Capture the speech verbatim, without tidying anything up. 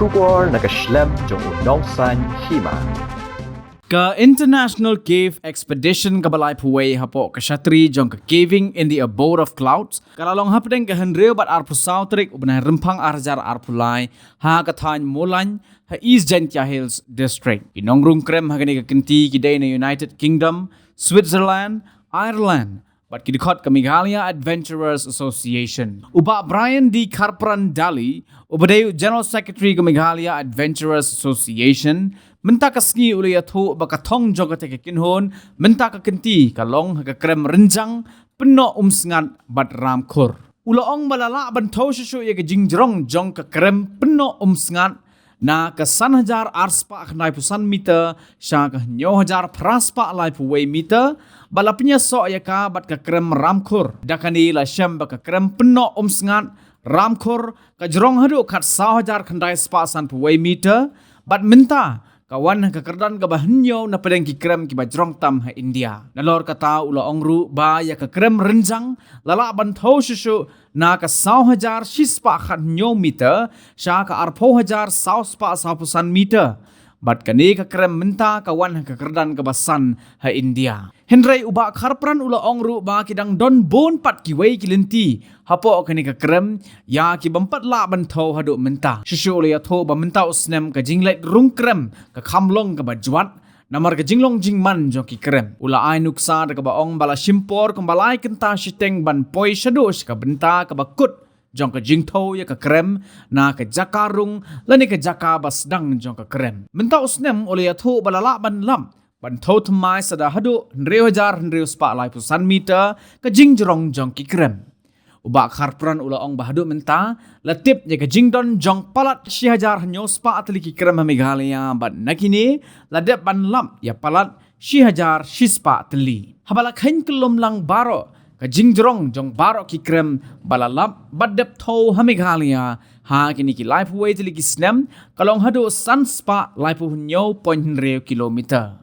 Khubor na ka shlem jong u nongsaiñ hima. Ka International Cave Expedition kaba laiphew wei hapoh ka shatri jong ka Caving in the Abode of Clouds ka la long hapdeng ka hynriew bad arphew saw tarik u bnai Rymphang ar hajar arphew lai ha ka thaiñ Mawlaiñ ha East Jaintia Hills District. Ki nongrung krem ha kane ka kynti ki dei na United Kingdom, Switzerland, Ireland, bad ki dkhot ka Meghalaya Adventurers Association. U Bah Brian D Kharpran Dali, uba dei u General Secretary ka Meghalaya Adventurers Association, mynta ka sngi u la ïathuh ba ka thong jong kata ka kynhun mynta ka kynti ka long ha ka krem Rynjang, Pynnoh Umsngat bad Ramkhur. U la ong ba la lah ban thew shuh shuh ïa ka jingjrong jong ka krem Pynnoh Umsngat na ka san hajar ar spah khyndai phew san meter sha ka hynñiew hajar phra spah laiphew wei meter, bad la pynïasoh ïa ka bad ka krem Ramkhur. Da kane la shem ba ka krem Pynnoh Umsngat, Ramkhur, ka jrong haduh khatsaw hajar khyndai spah sanphew wei meter, bad mynta ka wan ha ka kyrdan kaba hynñiew na pdeng ki krem kiba jrong tam ha India. Nalor kata u la ong ruh ba ïa ka krem Rynjang la lah ban thew shuh shuh na ka saw hajar shi spah khathynñiew meter sha ka arphew hajar saw spah sawphew san meter. Bad kane ka krem mynta ka wan ha ka kyrdan kaba san ha India. Hynrei u Bah Kharpran u la ong ruh ba ki dang don bun pat kiwei ki lynti hapoh kane ka krem ïa ki bym pat lah ban thew haduh mynta. Shuh shuh u la ïathuh ba mynta u snem ka jingleit rung krem ka kham long kaba jwat namar ka jinglong jingman jong ki krem. U la ai nuksa da kaba ong ba la shim por kumba lai kynta shiteng ban poi shaduh sha ka bynta kaba kut jong ka jingthew ïa ka krem na ka jaka rung lane ka jaka ba sdang jong ka krem. Mynta u snem u la ïathuh ba la lah ban lap ban thew thymmai sa da haduh hynriew hajar hynriew spah laiphew san meter ka jingjrong jong ki krem. U Bah Kharpran u la ong ba haduh mynta la tip ïa ka jingdon jong palat shi hajar hynñiew spah tylli ki krem ha Meghalaya bad na kine la dep ban lap ïa palat shi hajar shi spah tylli. Haba la kheiñ kyllum lang baroh ka jingjrong jong baroh ki krem ba la lap bad dep thew ha Meghalaya ha kine ki laiphew wei tylli ki snem ka long haduh san spah laiphew hynñiew point hynriew kilometer.